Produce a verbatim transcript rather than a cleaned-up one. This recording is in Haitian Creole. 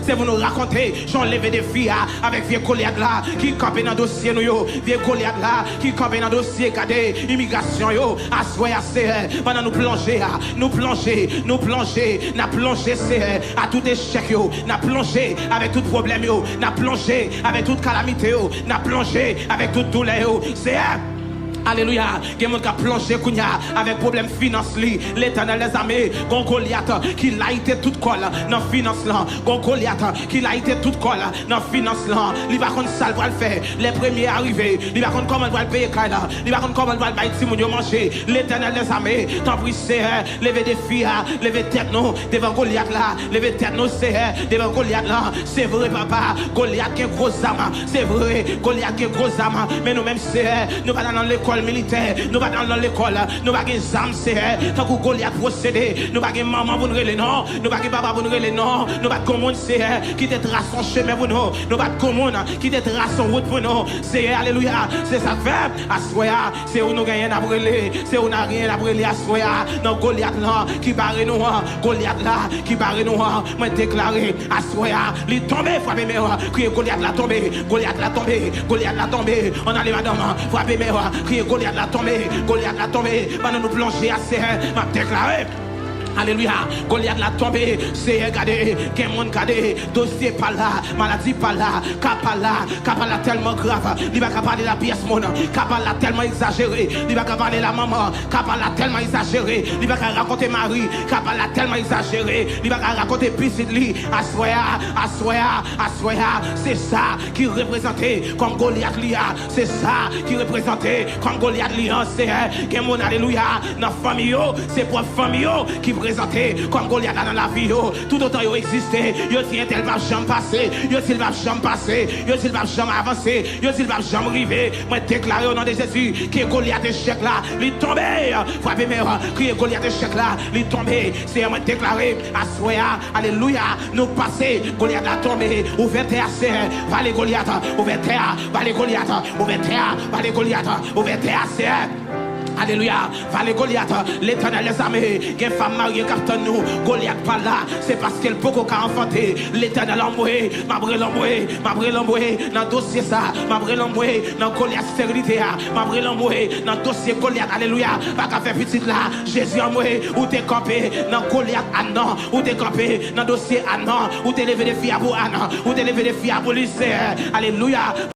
Se pou nou rakonte jan w leve defi a avèk vye Golyat la ki kanpe nan dosye nou yo, vye Golyat la ki kanpe nan dosye gade imigrasyon yo. Aswè a, Seyè, pandan nou plonje a, nou plonje, nou plonje, n ap plonje, Seyè, a tout echèk yo, n ap plonje avèk tout pwoblèm yo, n ap plonje avèk tout kalamite yo, n ap plonje avèk tout doulè yo, Seyè. Alelouya. Gen moun k ap plonje kounye a avèk pwoblèm finans li. Letènèl dèzame, gon Golyat ki layite tout kò l nan finans lan. Gon Golyat ki layite tout kò l nan finans lan. Li pa konn sa l pral fè lè premye a rive. Li pa konn kòman l pral peye kay la. Li pa konn kòman l pral bay timoun yo manje. Letènèl dèzame, tanpri, Seyè, leve defi a. Leve tèt nou devan Golyat la. Leve tèt nou, Seyè, devan Golyat la. Se vre, papa, Golyat gen gwo zam. Se vre, Golyat gen gwo zam. Men nou menm, Seyè, nou pa t al nan lekòl militè. Nou pa t al nan lekòl. Nou pa gen zam, Seyè, tankou Golyat posede. Nou pa gen manman pou n rele, non. Nou pa gen papa pou n rele, non. Nou pa t gon moun, Seyè, ki te trase yon chemen pou nou. Nou pa t gon moun ki te trase yon wout pou nou. Seyè, alelouya. Se sa k fè, aswè a, se ou nou genyen n ap rele. Se ou n a genyen n ap rele aswè a. Nan Golyat lan ki bare nou an. Golyat la ki bare nou an. Mwen deklare, aswè a, li tonbe, frape men w, kriye, Golyat la tonbe, Golyat la tonbe, Golyat la tonbe. Ann ale, madanm, frape men w, kriye, Golyat la tonbe, Golyat la tonbe. Pandan nou plonje a, Seyè, m ap deklare. Alelouya. Golyat la tonbe. Seyè, gade, gen moun, gade, dosye pa l la, maladi pa l la, ka pa l la, ka pa l la tèlman grav, li pa ka pale l a pyès moun. Ka pa l la tèlman egzajere, li pa ka pale l a manman. Ka pa l la tèlman egzajere, li pa ka rakonte mari. Ka pa l la tèlman egzajere, li pa ka rakonte pitit li. Aswè a, aswè a, aswè a, se sa ki reprezante kòm Golyat li a. Se sa ki reprezante kòm Golyat li an, Seyè. Gen moun, alelouya, nan fanmi yo, se pwòp fanmi yo ki prezante kòm Golyat la nan lavi yo. Toutotan yo egziste, yo di entèl p ap janm pase, yo di l p ap janm pase, yo di l p ap janm avanse, yo di l p ap janm rive. Mwen deklare o non de Jezi ke Golyat echèk la, li tonbe. Frape men w, kriye, Golyat echèk la, li tonbe. Seyè, mwen deklare aswè a, alelouya, nou pase, Golyat la tonbe. Ouvè tè a, Seyè, vale Golyat, ouvè tè a, vale Golyat, ouvè tè a, vale Golyat, ouvè tè a, Seyè. Alelouya. Vale Golyat, Letènèl dèzame, gen fanm marye k ap tann nou. Golyat pa la, se paske l poko ka anfante. Letènèl anmwe, m ap rele anmwe, m ap rele anmwe nan dosye sa, m ap rele anmwe nan Golyat sterilite a, m ap rele anmwe nan dosye Golyat, alelouya, pa ka fè pitit la. Jezi anmwe, ou te kanpe nan Golyat Ann nan, ou te kanpe nan dosye Ann nan, ou te leve defi a pou Ann, ou te leve defi a pou li, Seyè, alelouya.